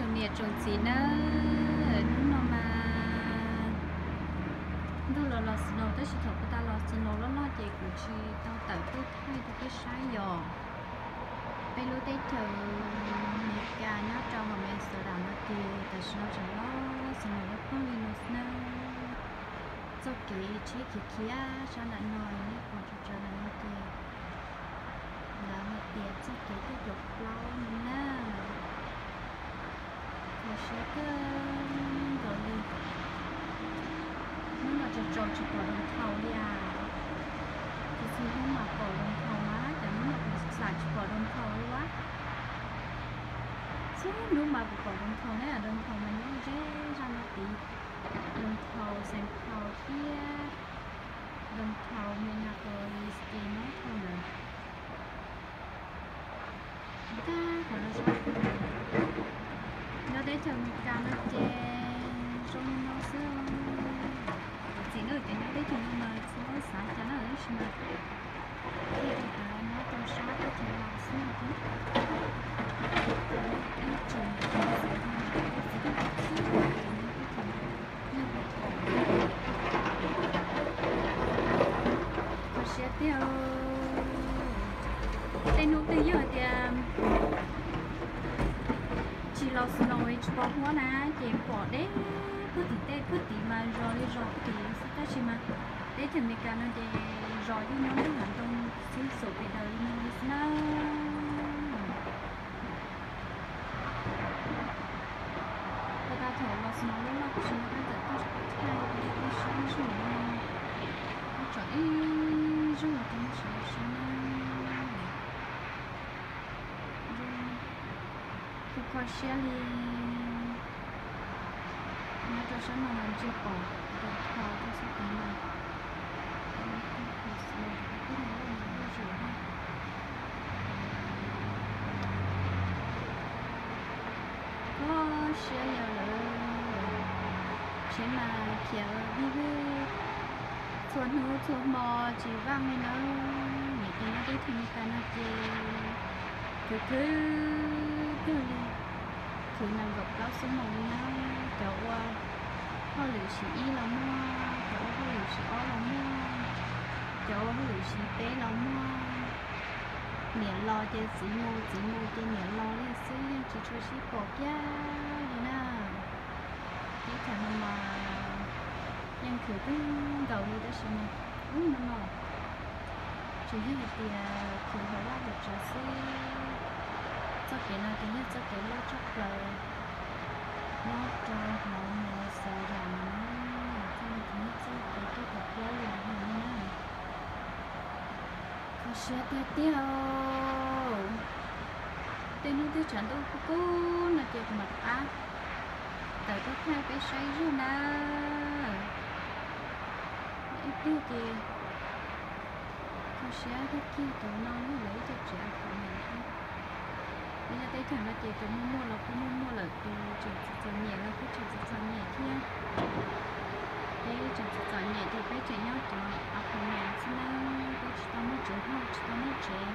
Tsoom niam tsoom txiv nawb, hnub no mas ntuj los los snow tab sis thaum kuv tau los snow loj loj ces kuv tsis tau tawm tuaj thaij rau peb saib yom. Peb lub teb chaws Amelikas nyob rau hauv Minnesota no ces tam sim no tseem los snow loj kawg li no xwb nawb. Txoj kev tsheb khiav khiav sab nram no, nej pom tsaus tsaus nram no ces lawv hais tias txoj kev twb caum plaub no na. Kho siab kawg nkaus li. Hnub no tsaus tsaus tsis pom downtown li as. Txhua txhua hnub mas pom downtown mas cas hnub no kuv xam tsis pom downtown li as. Txhua hnub mas kuv pom downtown ne, downtown mas nyob ze zaj no tid. Downtown Saint Paul thiab downtown Minneapolis ces nyob rau ntawd. Tag qhov no sab, nyob teb chaws Amelikas no ces zoo li no xwb. Kuv txiv na ces nyob teb chaws no mas tsis tau xav cas na tab sis mas thiaj li kav nyob rau sab teb chaws Los xwb no thiab. Ib tsoom niam txiv, kho siab tiag. Tej hnub twg yog hais tias tsis los snow es tsis pom huab na ces pom deb puag tim tej puag tim mas zos li zos puag tim xwb tab sis mas teb chaws Amelikas no ces zos yeej nyob ntuj hav ntoo xwb xum pes daws li no li xwb na. Ua tau thaum los snow loj loj kuv tsis muaj peev xwm tuaj thaij rau nej saib zoo li no. Muab tso ib zaug los rau nej sawv daws saib na. Zoo, kuv kho siab li. Nyob rau sab no los ntsia pom downtown rau sab tid no. Kho siab li lawm. Tsheb mas khiav vij vwj txhua hnub txhua hmo tsis vaj li nawb. Niam ces nyob teb chaws Amelikas no ces khwv khwv kawg li, khwv nees nkaum plaub xuab moos li nawb. Cov ua hauj lwm shift ib los muaj, cov ua hauj lwm shift ob los muaj, cov ua hauj lwm shift peb los muaj. Niam los ces txiv mus, txiv mus ces niam los li xwb, yeej tsis tshua sib pom kiag li na. Teb chaws no mas yeej khwv kawg nkaus li tab sis mas ub no no tsuas yog hais tias khwv hauv vaj hauv tsev xwb. Txoj kev no ces yog txoj kev loj tshaj plaws nyob rau hauv Minnesota no. Txoj no ces yog txoj kev twb caum plaub li no na. Kho siab tiag tiag. Tej hnub twg tshav ntuj kub kub no ces kuv mam rov qab tawm tuaj thaij peb saib ib zaug na. Ib pliag ces kho siab tiag tiag, cov no yog lawv ib co tsev apartment thiab. Peb nyob teb chaws no ces tus muaj muaj los kuj muaj muaj lawm, tus tseem txom txom nyem los kuj tseem txom txom nyem thiab. Peb tseem txom txom nyem ces peb tseem nyob cov apartment xwb na, peb tsis tau muaj tsev hauj, tsis tau muaj tsev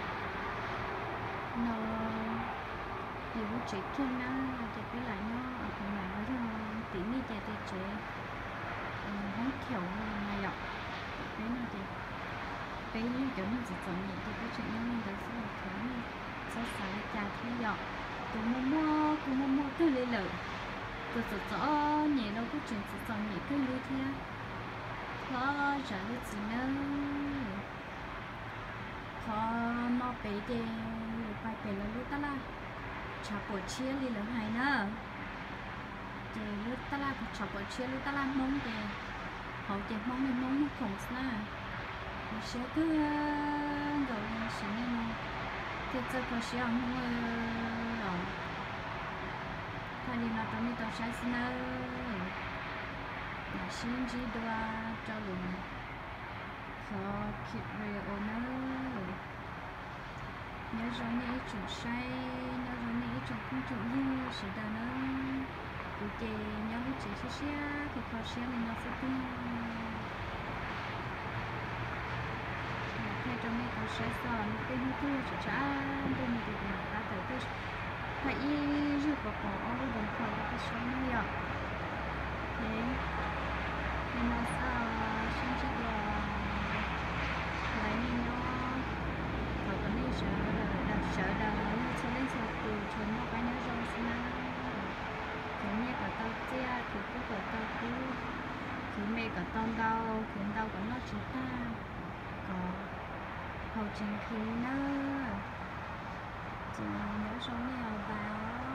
no, yus lub tsev kiag na, ces peb lam nyob apartment los yog tim nej cov tias tsev hoob khiaum no na yom. Peb no ces peb yog cov neeg txom txom nyem ces peb tseem nyob li ntawd xwb los thov nej txhob xav li cas thiab yom. Tus muaj muaj kuj muaj muaj kawg li lawm, tus txom txom nyem los kuj tseem txom txom nyem kawg li thiab. Thov zam lub txim nawb. Qhov no pem ces yus pais pem lawv lub tab laj tshav puam tshiab li lawv hais na. Ces lub tab laj tshav puam tshiab, lub tab laj Hmoob ces hauv ces Hmoob li Hmoob muag khoom xwb na. Kho siab kawg nkaus li sim neej no, thiaj txawj kho siab os Hmoob os. Thaij li no rau nej tau saib xwb nawb. Mam sib ntsib dua rau lwm qhov clip video nawb. Nyob zoo nej ib tsoom saib, nyob zoo nej ib tsoom phooj tsoom ywg sawv daws nawb. Kuv ces nyob lub tsev siab siab kho kho siab li no xwb tiag. Thaij rau nej tau saib xwb, tej hnub twg tshav tshav ntuj no ces kuv mam rov qab tawm tuaj thaij ib zaug Pom ob lub doos kho rau peb saib nawb yom. Li no xwb, sib ntsib dua ntawm nej nyob, thov kom nej sawv daws, sawv daws nej txhua leej txhua tus tsuas noj qab nyob zoo xwb na. Khwv nyiaj kom tau txiaj, khwv kub kom tau kub, khwv me kom tau ntau, khwv ntau kom noj tsis tag, kom haus tsis nqhis nawb. Ces nyob zoo nej os, bye.